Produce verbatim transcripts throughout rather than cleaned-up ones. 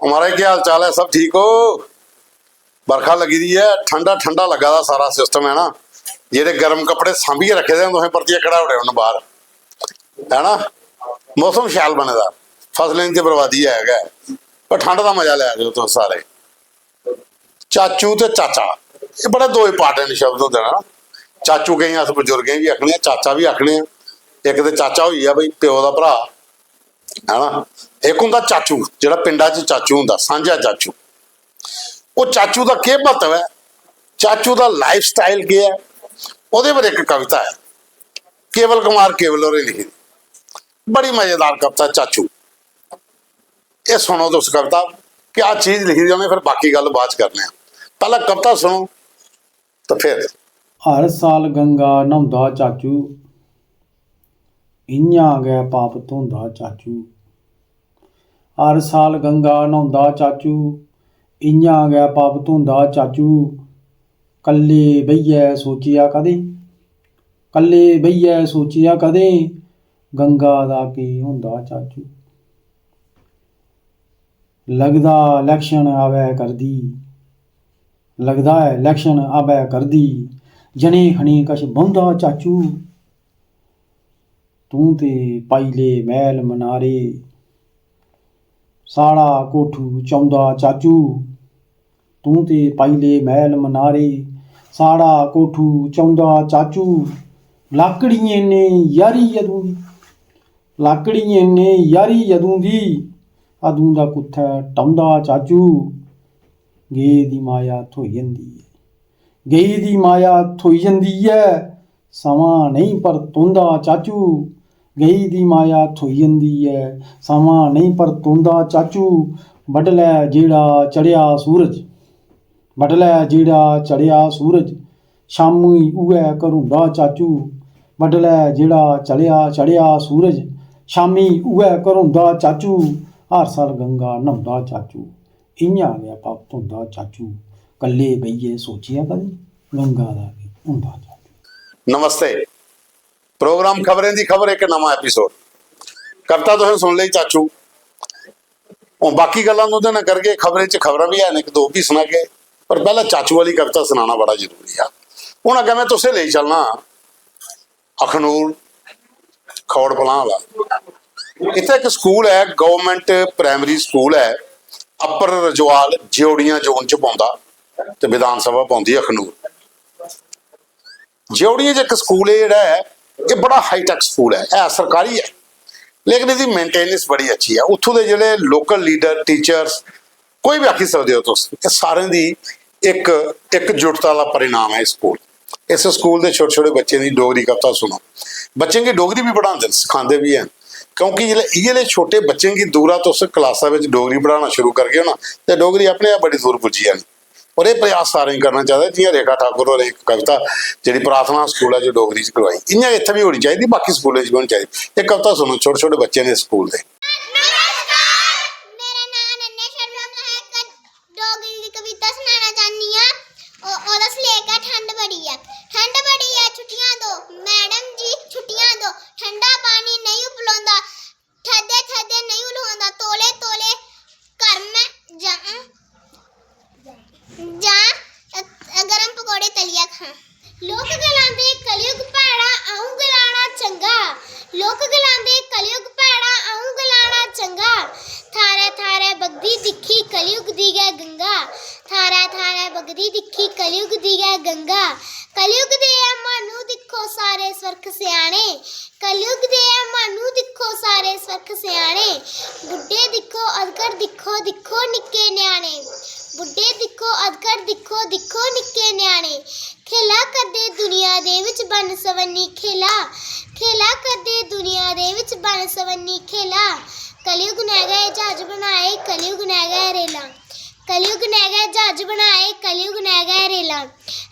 महाराज, केह् हाल चाल ऐ? सब ठीक ओ? बरखा लग्गी दी ऐ, ठंडा ठंडा लग्गा दा सारा सिस्टम ऐ ना। जेह्ड़े गर्म कपड़े सांभियै रक्खे दे न, तुसें परतियै कढाई ओड़े उन्न बाह्र, है ना? मौसम शैल बने दा, फसलें दी ते बर्बादी है गै, पर ठंड दा मजा लै दे ओ तुस सारे। चाचू ते चाचा, एह् बड़ा दो इंपॉर्टेंट शब्द होंदे न। चाचू केईं अस बजुर्गें गी बी आखने आं, चाचा बी आखने आं। इक ते चाचा होई गेआ भाई, प्यो दा भ्राऽ, है ना? इक होंदा चाचू, जेह्ड़ा पिंडा च चाचू होंदा, सांझा चाचू। ओह् चाचू दा केह् म्हत्तव ऐ, चाचू दा लाइफ स्टाइल केह् ऐ, ओह्दे पर इक कविता ऐ, केवल कुमार केवल होरें लिखी दी। बड़ी मजेदार कविता चाचू। एह् सुनो तुस कविता, क्या चीज लिखी दी उ'नें, फिर बाकी गल्ल बाद च करने आं। पैह्लें कविता सुनो ते फिर। हर साल गंगा न्हौंदा चाचू, इ'यां गै पाप धोंदा चाचू। हर साल गंगा न्हौंदा चाचू, इ'यां गै पाप धोंदा चाचू। कल्ले बेहियै सोचेआ कदें, कल्ले बेहियै सोचेआ कदें, गंगा दा केह् होंदा चाचू। लगदा इलैक्शन आवै करदी, लगदा ऐ इलैक्शन आवै करदी, जने खने कश बौंह्दा चाचू। तूं ते पाई ले मैह्ल मनारे, साढ़ा कोठू चौंदा चाचू। तूं ते पाई ले मैह्ल मनारे, साढ़ा कोठू चौंदा चाचू। लाकड़ियें ने यारी अदूं दी, लाकड़ियें ने यारी अदूं दी, अदूं दा कुत्थै टौंदा चाचू। गेई दी माया थ्होई जंदी ऐ, गेई दी माया थ्होई जंदी ऐ, समां नेईं परतोंदा चाचू। गेई दी माया थ्होई जंदी ऐ, समां नेईं परतोंदा चाचू। बडलै जेह्ड़ा चढ़ेआ सूरज, बडलै जेह्ड़ा चढ़ेआ सूरज, शामीं उ'ऐ घरोंदा चाचू। बडलै जेह्ड़ा चढ़ेआ, चढ़ेआ सूरज, शामीं उ'ऐ घरोंदा चाचू। हर साल गंगा न्हौंदा चाचू, इ'यां गै पाप धोंदा चाचू। कल्ले बेहियै सोचेआ कदें, गंगा दा केह् होंदा चाचू। नमस्ते। प्रोग्राम खबरें दी खबर, इक नमां एपिसोड। कविता तुसें सुन लेई चाचू। हून बाकी गल्लां तुं'दे नै करगे, खबरें च खबरां बी हैन, इक दो बी सनागे, पर पैह्लें चाचू आह्ली कविता सनाना बड़ा जरूरी ऐ। हून अग्गें में तुसें लेई चलना अखनूर, खौड़ पलां आह्ला। इत्थै इक स्कूल ऐ, गवर्नमेंट प्राइमरी स्कूल ऐ, अप्पर रजवाल, ज्योड़ियां जोन च पौंदा ते विधान सभा पौंदी अखनूर। ज्योड़ियें च इक स्कूल ऐ जेह्ड़ा ऐ, एह् बड़ा हाईटैक स्कूल ऐ, है सरकारी ऐ, लेकिन एह्दी मेंटेनेंस बड़ी अच्छी ऐ। उत्थूं दे जेह्ड़े लोकल लीडर, टीचर्स, कोई बी आखी सकदे ओ तुस, एह् सारें दी इक इकजुटता दा परिणाम ऐ एह् स्कूल। इस स्कूल दे छोटे छोटे बच्चें दी डोगरी कविता सुनो। बच्चें गी डोगरी बी पढ़ांदे न, सखांदे बी हैन, क्योंकि जिसलै इ'यै लेह् छोटे बच्चें गी दूरा तुस क्लासा बिच डोगरी पढ़ाना शुरू करगे ओ ना, ते डोगरी अपने आप बड़ी दूर पुज्जी जानी। और एह् प्रयास सारें गी करना चाहिदा, जि'यां रेखा ठाकुर होरें इक कविता जेह्ड़ी प्रार्थना स्कूला च डोगरी च करवाई, इ'यां इत्थै बी होनी चाहिदी, बाकी स्कूलें च बी होनी चाहिदी। एह् कविता सुनो, छोटे छोटे बच्चे ने स्कूल दे। नमस्कार, मेरा नांऽ अनन्या शर्मा, में इक डोगरी दी कविता सनाना चाह्न्नी आं। ओ-, ओह्दा सलेक ऐ ठंड बड़ी ऐ। ठंड बड़ी ऐ, छुट्टियां दो, मैडम जी छुट्टियां दो। ठंडा पानी नेईं पलोंदा, ठरदे ठरदे नेईं लहोंदा, तौले तौले घर में जां, जां, अ, गर्म पकौड़े तलियै खां। लोक गलांदे कलयुग भैड़ा, अ'ऊं गलाना चंगा। लोक गलांदे कलयुग भैड़ा, अ'ऊं गलाना चंगा। थारै थारै बगदी दिक्खी कलयुग दी गै गंगा। थारै थारै बगदी दिक्खी कलयुग दी गै गंगा। कलयुग दे ऐ माह्नू दिक्खो सारे स्वर्ग स्याने। कलयुग दे ऐ माह्नू दिक्खो सारे स्वर्ग स्याने। बुड्ढे दिक्खो अधकड़ दिक्खो, दिक्खो निक्के ञ्याणे। बुड्ढे दिक्खो अधकड़ दिक्खो, दिक्खो निक्के ञ्याणे। खेला करदे दुनिया दे बिच बन्न सवन्नी खेला। खेला करदे दुनिया दे बिच बन्न सवन्नी खेला। कलयुग ने गै ज्हाज बनाए, कलयुग ने गै रेलां। कलयुग ने गै ज्हाज बनाए, कलयुग ने गै रेलां।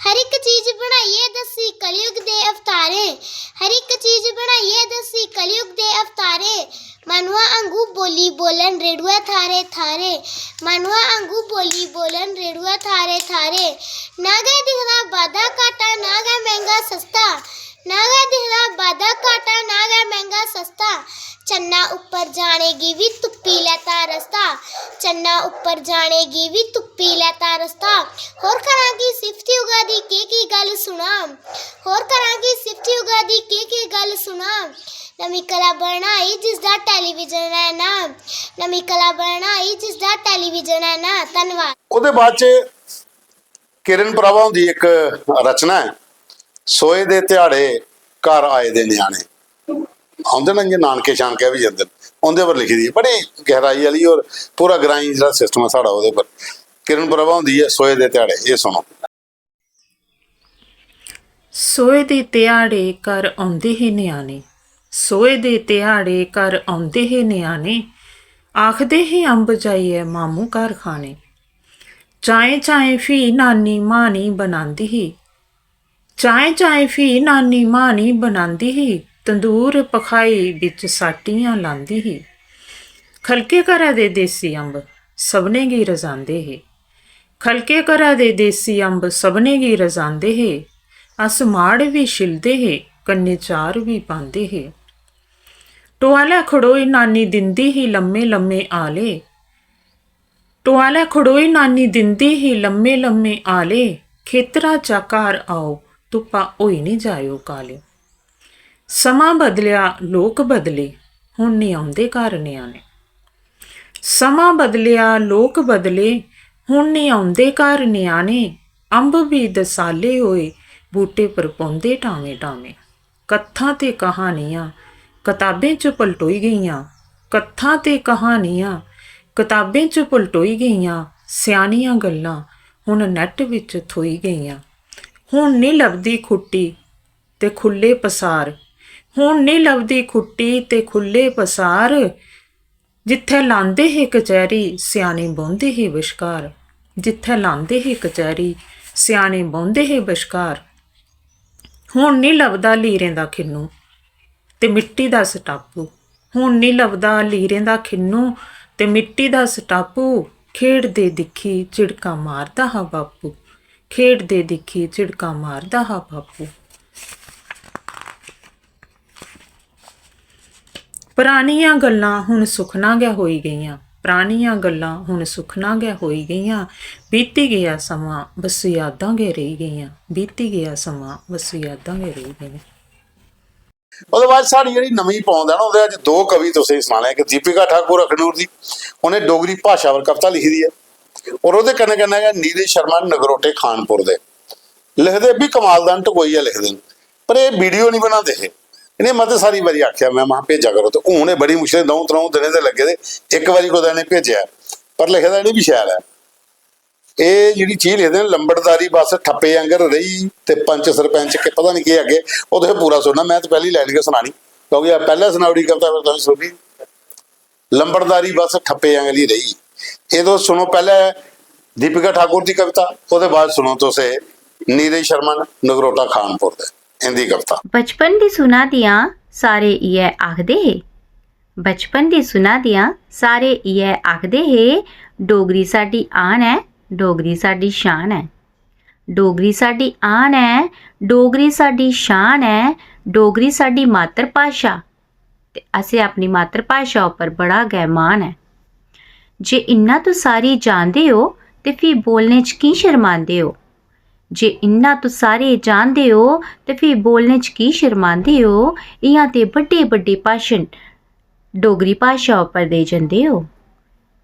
हर इक चीज बनाइयै दस्सी कलयुग दे अवतारें। हर इक चीज बनाइयै दस्सी कलयुग दे अवतारें। माह्नुआ आंगू बोली बोलन रेडुऐ थारे थारे। माह्नुआ आंगू बोली बोलन रेडुऐ थारे थारे। ना गै दिखदा बाद्धा घाटा, ना गै मैंह्गा सस्ता। ना गै दिखदा बाद्धा घाटा, ना गै मैंह्गा सस्ता। चन्ना उप्पर जाने गी बी तुप्पी लैता रस्ता। चन्ना उप्पर जाने गी बी तुप्पी लैता रस्ता। होर करां की सिफ्त उगा दी, केह् केह् गल्ल सुनां। होर करां की सिफ्त उगा दी, केह् केह् गल्ल सुनां। नमीं कला बनाई जिसदा टैलीविजन ऐ नांऽ। नमीं कला बनाई जिसदा टैलीविजन ऐ नांऽ। धन्नवाद। ओह्दे बाद च किरण प्रभा हुंदी इक रचना ऐ, सोहे दे ध्याड़े घर आए दे ञ्याणे, औंदे न इ'यां नानके शानके बी जंदे न, उं'दे पर लिखी दी ऐ, बड़ी गैहराई आह्ली। होर पूरा ग्राईं जेह्ड़ा सिस्टम ऐ साढ़ा, ओह्दे पर। किरण प्रभा हुंदी ऐ सोहे दे ध्याड़े, एह् सुनो। सोहे दे ध्याड़े घर औंदे हे ञ्याणे, सोहे दे ध्याड़े घर औंदे हे ञ्याणे, आखदे हे अम्ब जाइयै मामू घर खाने। चाएं चाएं फ्ही नानी म्हानी बनांदी ही, चाएं चाएं फ्ही नानी म्हानी बनांदी ही, तंदूर भखाई बिच साटियां लांदी ही। ख'लके घरै दे देसी अम्ब सभनें गी रजांदे हे, ख'लके घरै दे देसी अम्ब सभनें गी रजांदे हे। अस माड़ बी छिलदे हे, कन्नै चार बी पांदे हे। टोआलै खड़ोई नानी दिंदी ही लम्मे लम्मे आले, टोआलै खड़ोई नानी दिंदी ही लम्मे लम्मे आले, खेतरा चा घर आओ, धुप्पा होई निं जाएओ काले। समां बदलेआ, लोक बदले, हुन निं औंदे घर ञ्याणे। समां बदलेआ, लोक बदले, हुन निं औंदे घर ञ्याणे। अम्ब बी दसाले होए, बूह्टे पर पौंदे टामें टामें। कत्थां ते कहानियां कताबें च पलटोई गेइयां, कत्थां ते कहानियां कताबें च पलटोई गेइयां। स्यानियां गल्लां हुन नैट बिच थ्होई गेइयां। हुन निं लभदी खुट्टी ते खु'ल्ले पसार, हुन निं लभदी खुट्टी ते खु'ल्ले पसार। जित्थै लांदे हे कचैह्री, स्याने बौंह्दे हे बश्कार, जित्थै लांदे हे कचैह्री, स्याने बौंह्दे हे बश्कार। हुन निं लभदा लीरें दा खिन्नू ते मिट्टी दा सटापू, हुन निं लभदा लीरें दा खिन्नू ते मिट्टी दा सटापू। खेढदे दिक्खी झिड़कां मारदा हा बापू, खेढदे दिक्खी झिड़कां मारदा हा बापू। परानियां गल्लां हुन सुखना गै होई गेइयां, परानियां गल्लां हुन सुखना गै होई गेइयां। बीती गेआ समां, बस यादां गै रेही गेइयां, बीती गेआ समां, बस यादां गै रेही गेइयां। ओह्दे बाद साढ़ी जेह्ड़ी नमीं पौंद ऐ ना, ओह्दे अज्ज दो कवि तुसेंगी सनाने, इक दीपिका ठाकुर अखनूर दी, उ'नें डोगरी भाशा पर कविता लिखी दी ऐ, और ओह्दे कन्नै कन्नै गै नीरज शर्मा नगरोटे खानपुर दे, लिखदे बी कमाल दा न, टकोइयै लिखदे न, पर एह् वीडियो निं बनांदे हे। इ'नें मते सारी बारी आखेआ, में महां भेजा करो, ते हून एह् बड़ी मुश्कलें द'ऊं त्र'ऊं दिनें दे लग्गे दे, इक बारी कुतै इ'नें भेजेआ, पर लिखे दा इ'नें बी शैल ऐ। एह् जेह्ड़ी चीज लिखदे न, लंबड़दारी बस ठप्पे आंगर रेही ते पंच सरपंच के पता निं केह् अग्गें, ओह् तुसें पूरा सुनना, में ते पैह्ली लाइन गै सनानी, क्योंकि पैह्लें सनाई ओड़ी कविता, फिर तुसें सुनी। लंबड़दारी बस ठप्पे आंगली रेही। एह् तुस सुनो, पैह्लें दीपिका ठाकुर दी कविता, ओह्दे बाद सुनो तुस एह् नीरज शर्मा न नगरोटा खानपुर दे, इं'दी कविता। बचपन दी सुना दियां सारे इ'यै आखदे हे, बचपन दी सुना दियां सारे इ'यै आखदे हे, डोगरी साढ़ी आन ऐ, डोगरी साढ़ी शान ऐ। डोगरी साढ़ी आन ऐ, डोगरी साढ़ी शान ऐ, डोगरी साढ़ी मात्तर भाशा। ते असें अपनी मात्तर भाशा उप्पर बड़ा गै मान ऐ। जे इन्ना तुस सारे जानदे ओ ते फ्ही बोलने च की शरमांदे ओ? जे इन्ना तुस सारे जानदे ओ ते फ्ही बोलने च की शरमांदे ओ? इ'यां ते बड्डे बड्डे भाशन डोगरी भाशा उप्पर देई जंदे ओ।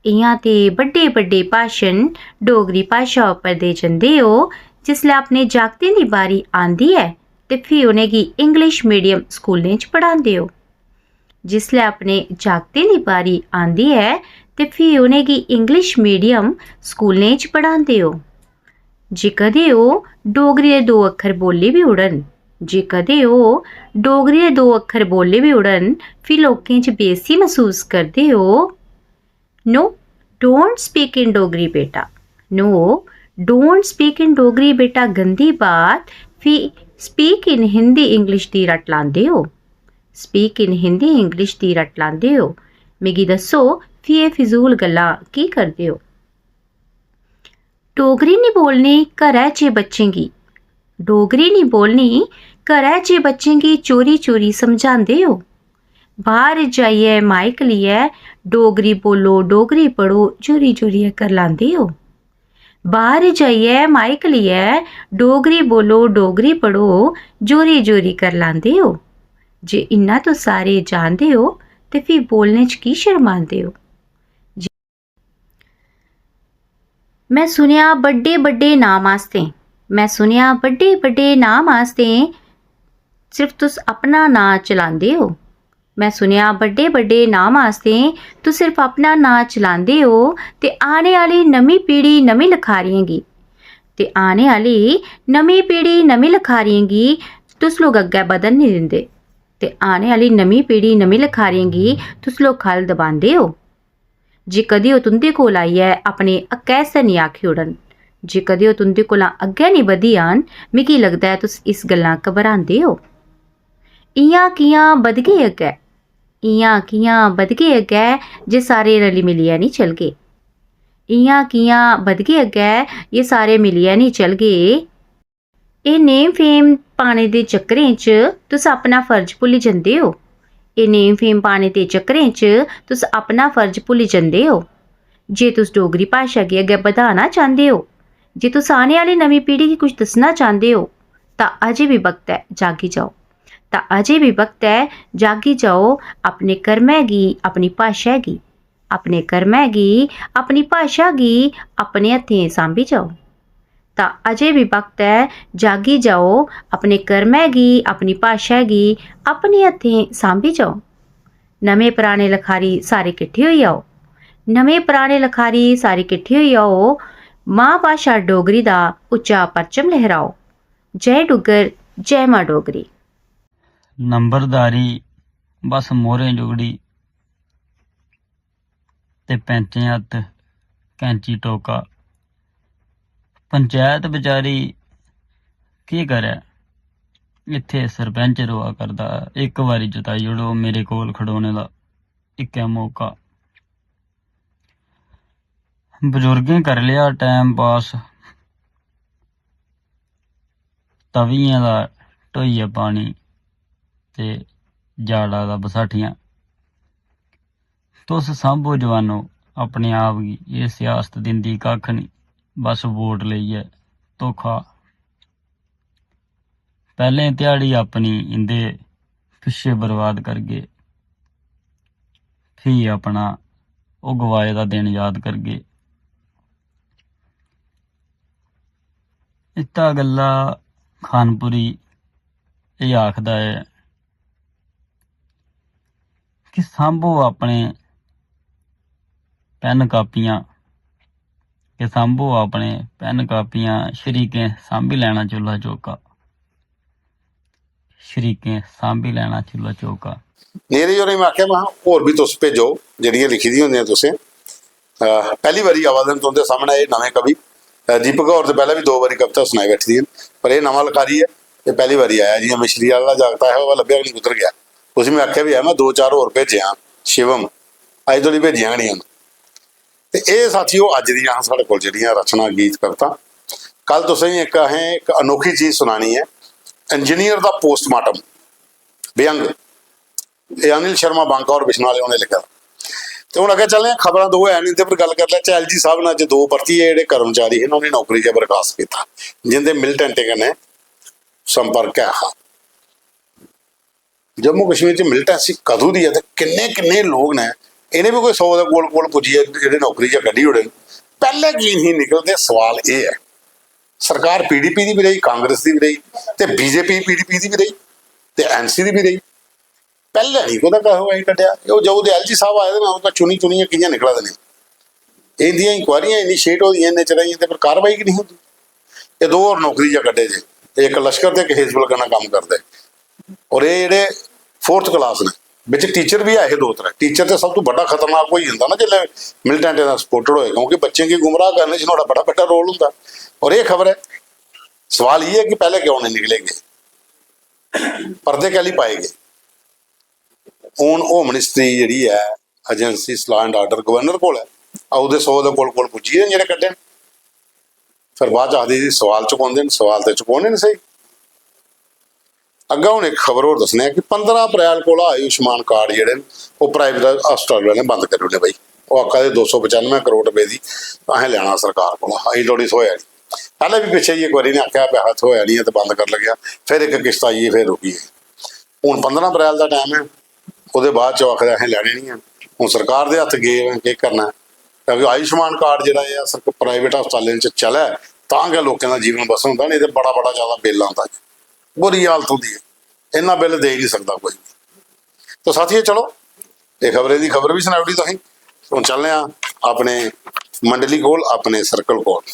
इ'यां ते बड्डे बड्डे भाशन डोगरी भाशा उप्पर देई जंदे ओ। जिसलै अपने जागतें दी बारी आंदी ऐ ते फ्ही उ'नेंगी English medium स्कूलें च पढ़ांदे ओ। जिसलै अपने जागतें दी बारी आंदी ऐ ते फ्ही उ'नेंगी English medium स्कूलें च पढ़ांदे ओ। जे कदें ओह् डोगरी दे दो अक्खर बोल्ली बी ओड़न, जे कदें ओह् डोगरी दे दो अक्खर बोल्ली बी ओड़न, फ्ही लोकें च बेइज्जती मसूस करदे ओ। No, don't speak in Dogri बेटा। No, don't speak in Dogri बेटा, गंदी बात। फ्ही speak in हिंदी English दी रट लांदे ओ। Speak in हिंदी English दी रट लांदे ओ। मिगी दस्सो, फ्ही एह् फिजूल गल्लां की करदे ओ? डोगरी निं बोलनी घरै च बच्चें गी, डोगरी निं बोलनी घरै च बच्चें गी चोरी चोरी समझांदे ओ। बाहर जाइयै माइक लेइयै डोगरी बोलो, डोगरी पढ़ो, जोरी जोरियै करलांदे ओ। बाहर जाइयै माइक लेइयै डोगरी बोलो, डोगरी पढ़ो, जोरी जोरी करलांदे ओ। जे इन्ना तुस सारे जानदे ओ ते फ्ही बोलने च की शर्मांदे ओ? में सुनेआ बड्डे बड्डे नाम आस्तै, में सुनेआ बड्डे बड्डे नाम आस्तै सिर्फ तुस अपना नांऽ चलांदे ओ। में सुनेआ बड्डे बड्डे नाम आस्तै तुस सिर्फ अपना नांऽ चलांदे ओ ते आने आह्ली नमीं पीढ़ी नमीं लखारियें गी, ते आने आह्ली नमीं पीढ़ी नमीं लखारियें गी तुस लोक अग्गें बधन निं दिंदे। ते आने आह्ली नमीं पीढ़ी नमीं लखारियें गी तुस लोक ख'ल्ल दबांदे ओ। जे कदें ओह् तुं'दे कोल आइयै अपने हक्कै आस्तै निं आखी ओड़न, जे कदें ओह् तुं'दे कोला अग्गें निं बधी आन, मिगी लगदा ऐ तुस इस गल्ला घबरांदे ओ। इ'यां कि'यां बधगे अग्गें? इ'यां कि'यां बधगे अग्गें जे सारे रली मिलियै निं चलगे? इ'यां कि'यां बधगे अग्गें जे सारे मिलियै निं चलगे? एह् नेम फेम पाने दे चक्करें च तुस अपना फर्ज भुल्ली जंदे ओ। एह् नेम फेम पाने दे चक्करें च तुस अपना फर्ज भुल्ली जंदे ओ। जे तुस डोगरी भाशा गी अग्गें बधाना चांह्दे ओ, जे तुस आने आह्ली नमीं पीढ़ी गी कुछ दस्सना चांह्दे ओ, तां अजें बी वक्त ऐ, जागी जाओ। तां अजें बी वक्त ऐ, जागी जाओ, अपने कर्मै गी, अपनी भाशा गी, अपने कर्मै गी, अपनी भाशा गी अपने हत्थें सांभी जाओ। तां अजें बी वक्त ऐ, जागी जाओ, अपने कर्मै गी, अपनी भाशा गी अपने हत्थें सांभी जाओ। नमें पराने लखारी सारे किट्ठे होई आओ, नमें पराने लखारी सारे किट्ठे होई आओ, मां भाशा डोगरी दा उच्चा परचम लहराओ। जय डुग्गर, जय मां डोगरी। नंबरदारी बस मोह्रें जुगड़ी ते पैंचें हत्थ कैंची टोका। पंचैत बचारी केह् करै, इत्थै सरपैंच रोआ करदा। इक बारी जताई ओड़ो मेरे कोल खड़ोने दा इक्कै मौका। बजुर्गें करी लेआ टैम पास, तवियें दा ढोइयै पानी ते जाड़ा दा बसाठियां। तुस सांभो जवानो अपने आप गी, एह् सियासत दिंदी कक्ख निं, बस वोट लेइयै धोखा। पैह्लें ध्याड़ी अपनी इं'दे पिच्छे बर्बाद करगे, फ्ही अपना ओह् गवाए दा दिन याद करगे। इत्ता गल्ला खानपुरी एह् आखदा ऐ कि सांभो अपने पैन कापियां, कि सांभो अपने पैन कापियां, शरीकें सांभी लैना चुल्हा चौका, शरीकें सांभी लैना चुल्हा चौका। नीरज होरें में आखेआ, महां होर बी तुस भेजो जेह्ड़ियां लिखी दियां होंदियां तुसें। अ, पैह्ली बारी आवा दे न तुं'दे सामनै एह् नमें कवि। अ, दीपक होर ते पैह्लें बी दो बारी कविता सनाई बैठी दियां न, पर एह् नमां लखारी ऐ, एह् पैह्ली बारी आया। जि'यां मिश्री आह्ला जागत आया, ओह् लब्भेआ गै निं कुद्धर गेआ। उसी में आखेआ बी ऐ, में दो चार होर भेजे आं शिवम, अजें धोड़ी भेजियां गै निं हैन। ते एह् साथियो अज्ज दियां हियां साढ़े कोल जेह्ड़ियां रचना गीत कविता। कल तुसेंगी इक असें इक अनोखी चीज सनानी ऐ, इंजीनियर दा पोस्टमार्टम, व्यंग। एह् अनिल शर्मा बांका होर बिश्नाह आह्ले उ'नें लिखे दा। ते हून अग्गें चलने आं, खबरां दो हैन, इं'दे पर गल्ल करी लैचै। एल जी साहब ने अज्ज दो परतियै जेह्ड़े कर्मचारी हे ना, उ'नें नौकरी चा बर्खास्त कीता, जिं'दे मिलिटेंटें कन्नै संपर्क ऐ हा। जम्मू कश्मीर च मिलिटेंसी कदूं दी ऐ ते किन्ने किन्ने लोक न, इ'नें बी कोई सौ दे कोल कोल पुज्जियै जेह्ड़े नौकरी चा कड्ढी ओड़े न। पैह्लें की निं निकलदे, सवाल एह् ऐ। सरकार पीडीपी दी बी रेही, कांग्रेस दी बी रेही, ते बीजेपी पीडीपी दी बी रेही, ते एनसी दी बी रेही। पैह्लें निं कुतै कहो आई कड्ढेआ। ओह् जदूं दे एल जी साहब आए दे न, ओह् चुनी चुनियै कि'यां निकला दे न। इंदियां इंक्वायरियां इनिशिएट होई दियां इन्ने चिरै, इंदे पर कार्रवाई गै निं होंदी। एह् दो होर नौकरी चा कड्ढे जे, इक लश्कर ते इक हिजबुल कन्नै कम्म करदे। और एह् जेह्ड़े फोर्थ क्लास न, बिच टीचर बी ऐ हे दो त्रै। टीचर ते सब तों बड्डा खतरनाक होई जंदा ना, जिसलै मिलिटेंटें दा सपोर्टेड होए, क्योंकि बच्चें गी गुमराह करने च नुहाड़ा बड़ा बड्डा रोल होंदा। और एह् खबर ऐ, सवाल इ'यै कि पैह्लें क्यों नेईं निकले गे, पर्दे कैह्ली पाए गे? हून होम मिनिस्ट्री जेह्ड़ी ऐ, agency, law and order governor कोल ऐ, ओह्दे सौ दे कोल कोल पुज्जी गे न जेह्ड़े कड्ढे न। फिर बाद च आखदे जी सवाल चुकोंदे न, सवाल ते चुकोने न स्हेई। अग्गें हून इक खबर होर दस्सने आं कि पंदरां अप्रैल कोला आयुष्मान कार्ड जेह्ड़े न, ओह् प्राइवेट हस्पताल आह्लें बंद करी ओड़ने भाई। ओह् आखा दे दो सौ पचानुऐ करोड़ रपेऽ दी असें लैना सरकार कोला, अजें धोड़ी थ्होएआ निं। पैह्लें बी पिच्छें जी इक बारी इ'नें आखेआ पैहा थ्होएआ निं ऐ ते बंद कर लग्गेआ, फिर इक किश्त आई गेई, फिर रुकी गे। हून पंदरां अप्रैल दा टाइम ऐ, ओह्दे बाद च ओह् आखदे असें लैने निं हैन। हून सरकार दे हत्थ गे न, केह् करना ऐ? क्योंकि आयुष्मान कार्ड जेह्ड़ा ऐ, सर, प्राइवेट हस्पतालें च चलै तां गै लोकें दा जीवन बसर होंदा, नेईं ते बड़ा, बड़ा जैदा बिल आंदा जी, बुरी हालत होंदी ऐ, इन्ना बिल देई निं सकदा कोई। तो साथियो, चलो, एह् खबरें दी खबर बी सनाई ओड़ी तुसें। हून चलने आं अपने मंडली कोल, अपने सर्कल कोल।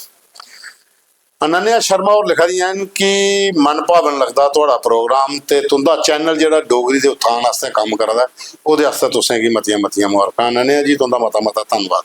अनन्या शर्मा होर लिखा दियां न कि मन भावन लगदा थुआढ़ा प्रोग्राम ते तुं'दा चैनल जेह्ड़ा डोगरी दे उत्थान आस्तै कम्म करा दा ऐ, ओह्दे आस्तै तुसें गी मतियां मतियां मुबारखां। अनन्या जी, तुं'दा मता मता धन्नवाद।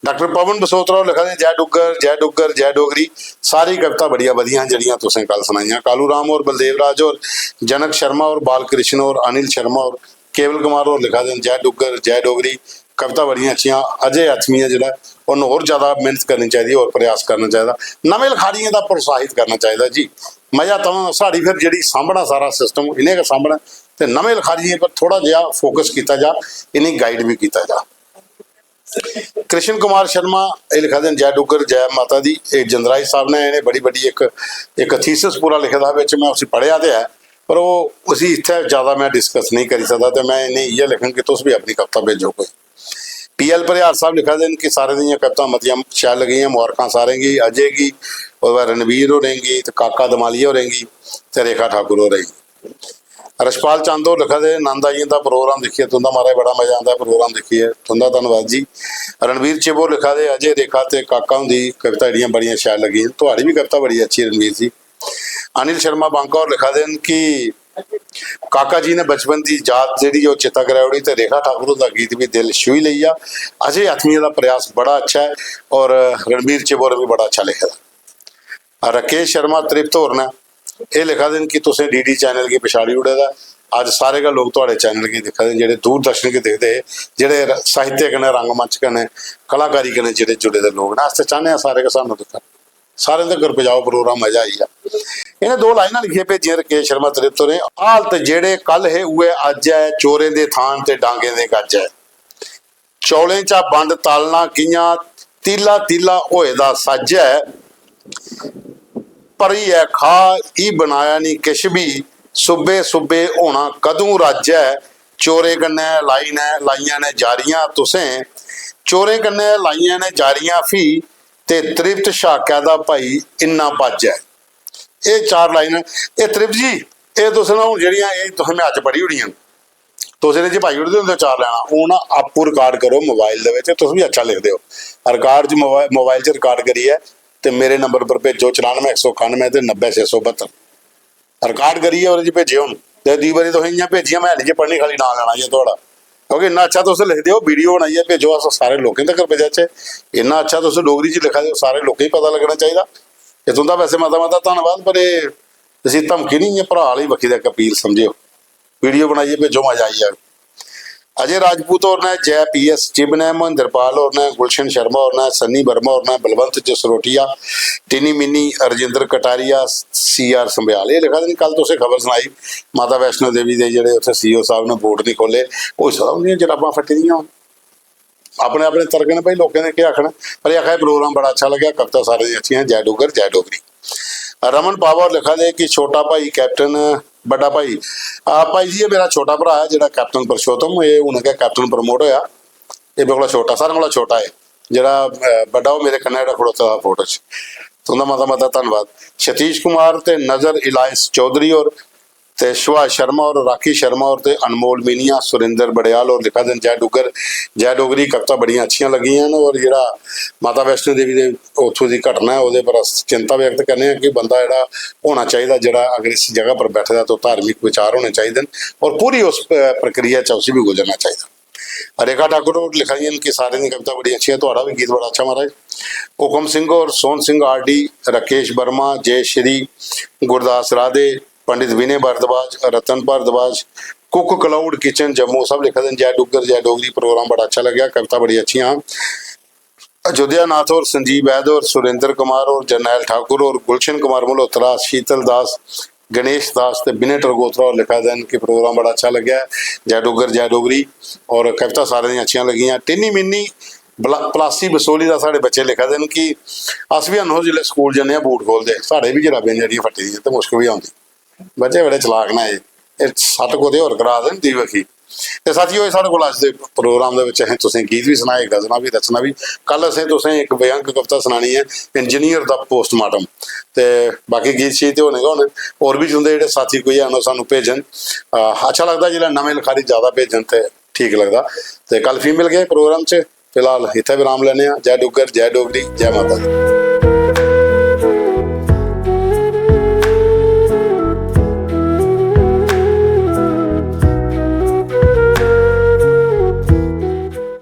डाक्टर पवन बसोत्रा होर लिखा दे, "जय डुग्गर, जय डुग्गर, जय डोगरी।" सारी कविता बड़ियां बधियां न जेह्ड़ियां तुसें कल सनाइयां। कालू राम होर, बलदेव राज होर, जनक शर्मा होर, बालकृष्ण होर, अनिल शर्मा होर, केवल कुमार होर लिखा दे न, "जय डुग्गर, जय डोगरी।" कविता बड़ियां अच्छियां। अजय आथमिया जेह्ड़ा, उन्न होर ज्यादा मेहनत करनी चाहिदी, होर प्रयास करना चाहिदा, नमें लखारियें दा प्रोत्साहित करना चाहिदा जी। मजा तां साढ़ी फिर जेह्ड़ी सांभना सारा सिस्टम, इ'नें गै सांभना, ते नमें लखारियें पर थोड़ा जेहा फोकस कीता जा, इ'नेंगी गाइड बी कीता जा। कृष्ण कुमार शर्मा एह् लिखा दे न, "जय डुग्गर, जय माता दी।" एह् जंदराई साहब ने, इ'नें बड़ी बड्डी इक, इक थीसिस पूरा लिखे दा बिच, में उसी पढ़ेआ ते ऐ, पर ओह्, उसी इत्थै ज्यादा में डिस्कस नेईं करी सकदा, ते में इ'नेंगी इ'यै लिखङ कि तुस बी अपनी कविता भेजो कोई। पी एल परिहार साहब लिखा दे न कि सारें दियां कवितां मतियां शैल लगियां, मुबारखां सारें गी, अजय गी, ओह्दे बाद रणवीर होरें गी, ते काका दमालिया होरें गी, ते रेखा ठाकुर होरें गी। रशपाल चंद होर लिखा दे, "नंद आई जंदा प्रोग्राम दिक्खियै तुं'दा, महाराज, बड़ा मजा आंदा प्रोग्राम दिक्खियै तुं'दा, धन्नवाद जी।" रणवीर चिब होर लिखा दे, "अजय, रेखा ते काका हुंदी कविता जेह्ड़ियां बड़ियां शैल लग्गियां।" थुआढ़ी बी कविता बड़ी अच्छी, रणवीर जी। अनिल शर्मा बांका होर लिखा दे न कि काका जी ने बचपन दी याद जेह्ड़ी ओह् चेता कराई ओड़ी, ते रेखा ठाकुर हुंदा गीत बी दिल छूही लेई गेआ। अजय आथमिया दा प्रयास बड़ा अच्छा ऐ, और रणबीर चिब होर बी बड़ा अच्छा लिखे दा। राकेश शर्मा तृप्त होर न, एह् लिखा दे न कि तुसें डी डी चैनल गी पछाड़ी ओड़े दा। अज्ज सारे गै लोक थुआढ़े चैनल गी दिक्खा दे न, जेह्ड़े दूरदर्शन गी दिखदे हे, जेह्ड़े साहित्य कन्नै, रंगमंच कन्नै, कलाकारी कन्नै जेह्ड़े जुड़े दे लोक न। अस ते चाह्न्ने आं सारे गै सानूं दिक्खन। सारें तगर पजाओ प्रोग्राम, मजा आई गेआ। इ'नें दो लाइनां लिखियै भेजियां राकेश शर्मा तृप्त होरें, "हालत जेह्ड़े कल हे उ'ऐ अज्ज ऐ, चोरें दे थान ते डांगें दे गज्ज ऐ। चौलें चा बंड तालना कि'यां, तीला तीला होए दा सज्ज ऐ। भरियै खा, ई बनाया निं किश बी, सुब्बे सुब्बे होना कदूं रज्ज ऐ। चोरें कन्नै लाई नै, लाइयां नै जारियां तुसें, चोरें कन्नै लाइयां नै जारियां फ्ही, ते तृप्त शा कैह्दा भाई इन्ना भज्ज ऐ।" एह् चार लाइनां। एह् तृप्त जी, एह् तुस ना हून जेह्ड़ियां, एह् तुसें में अज्ज पढ़ी ओड़ियां, तुस एह्दे च पाई ओड़दे होंदे चार लाइनां। हून ना आपूं रिकार्ड करो मोबाइल दे बिच, तुस बी अच्छा लिखदे ओ। रिकार्ड च मोबाइल, मोबाइल च रिकार्ड करियै ते मेरे नंबर पर भेजो, चरानुऐ इक सौ कानुऐ ते नब्बै छे सौ बह्त्तर। रिकार्ड करियै ओह्दे च भेजेओ हून। ते दूई बारी तुसें इ'यां भेजियां, में निं जे पढ़नी, खाल्ली नांऽ लैना जे थुआढ़ा। क्योंकि इन्ना अच्छा तुस लिखदे ओ, वीडियो बनाइयै भेजो, अस सारे लोकें तगर पजाचै। इन्ना अच्छा तुस डोगरी च लिखा दे ओ, सारे लोकें गी पता लग्गना चाहिदा। एह् तुं'दा वैसे मता मता धन्नवाद, पर एह्, इसी धमकी निं, इ'यां भ्राऽ आह्ली बक्खी दा इक अपील समझेओ। वीडियो बनाइयै भेजो, मजा आई जाग। अजय राजपूत होर ने, जय पी एस चिब ने, महेंद्र पाल होर ने, गुलशन शर्मा होर ने, सन्नी वर्मा होर ने, बलवंत जसरोटिया, टिनी मिनी, रजिंदर कटारिया, सी आर संभ्याल। एह् लिखा दे न, "कल तुसें खबर सनाई माता वैष्णो देवी दे जेह्ड़े उत्थै सी ई ओ साहब ने बोर्ड निं खोले, होई सकदा उं'दियां जराबां फट्टी दियां होन।" अपने अपने तर्क न भाई, लोकें दे केह् आखना। पर एह् आखा दे, "प्रोग्राम बड़ा अच्छा लग्गेआ, कविता सारें दियां अच्छियां, जय डुग्गर, जय डोगरी।" रमन पावर लिखा दे कि छोटा भाई कैप्टन, बड्डा भाई, आ, भाई जी, एह् मेरा छोटा भ्राऽ ऐ जेह्ड़ा कैप्टन पुरुषोत्तम, एह् हून गै कैप्टन प्रमोट होआ। एह् मेरे कोला छोटा, सारें कोला छोटा ऐ। जेह्ड़ा, अ, बड्डा, ओह् मेरे कन्नै जेह्ड़ा खड़ोते दा फोटो च। तुं'दा मता मता धन्नवाद। सतीश कुमार ते नजर इलायस चौधरी होर ते सुभाष शर्मा होर, राखी शर्मा होर ते अनमोल मीनिया, सुरेंद्र बड़ेयाल होर लिखा दे न, "जय डुग्गर, जय डोगरी।" कविता बड़ियां अच्छियां लग्गियां न। होर जेह्ड़ा माता वैष्णो देवी दे उत्थूं दी घटना ऐ, ओह्दे पर अस चिंता व्यक्त करने आं कि बंदा जेह्ड़ा होना चाहिदा, जेह्ड़ा अगर इस जगह पर बैठे दा, तो धार्मिक विचार होने चाहिदे न। होर पूरी उस प-, प्रक्रिया च उसी बी गुजरना चाहिदा। रेखा ठाकुर होर लिखा दियां न कि सारें दी कविता बड़ी अच्छी ऐ, थुआढ़ा बी गीत बड़ा अच्छा महाराज। हुकम सिंह होर, Sohan Singh R D, Rakesh Verma, Jai Shri, Gurdas Radhe, Pandit Vinay Bhardwaj, Ratan Bhardwaj, cook cloud kitchen Jammu सब लिखा दे न, "जय डुग्गर, जय डोगरी, प्रोग्राम बड़ा अच्छा लग्गेआ, कविता बड़ी अच्छियां हां।" अयोध्या नाथ होर, संजीव वैद होर, सुरेंद्र कुमार होर, जरनैल ठाकुर होर, गुलशन कुमार मल्होत्रा, शीतल दास, गणेश दास ते विनय टरगोत्रा होर लिखा दे न कि प्रोग्राम बड़ा अच्छा लग्गेआ, जय डुग्गर जय डोगरी, और कविता सारें दियां अच्छियां लग्गियां। टिन्नी मिन्नी बला-, पलासी बसोली दा साढ़े बच्चे लिखा दे न कि अस बी अनहो जिसलै स्कूल जन्ने आं बूट खोलदे, साढ़े बी जराबें जड़ियां फट्टी दियां ते मुश्क बी औंदी। बच्चे बड़े चलाक न एह्, एह् सट्ट कुतै होर करा दे न दूई बक्खी। ते साथियो, एह् साढ़े कोल अज्ज दे प्रोग्राम दे बिच असें तुसें गीत बी सनाए, गजलां बी, रचना बी। कल असें तुसें इक व्यंग कविता सनानी ऐ, इंजीनियर दा पोस्टमार्टम। ते बाकी गीत शीत ते होने गै होने, होर बी तुं'दे जेह्ड़े साथी कोई हैन ओह् सानूं भेजन। अ, अच्छा लगदा जिसलै नमें लखारी जैदा भेजन ते ठीक लगदा। ते कल फ्ही मिलगे प्रोग्राम च। फिलहाल इत्थै विराम लैने आं। जय डुग्गर, जय डोगरी, जय माता दी।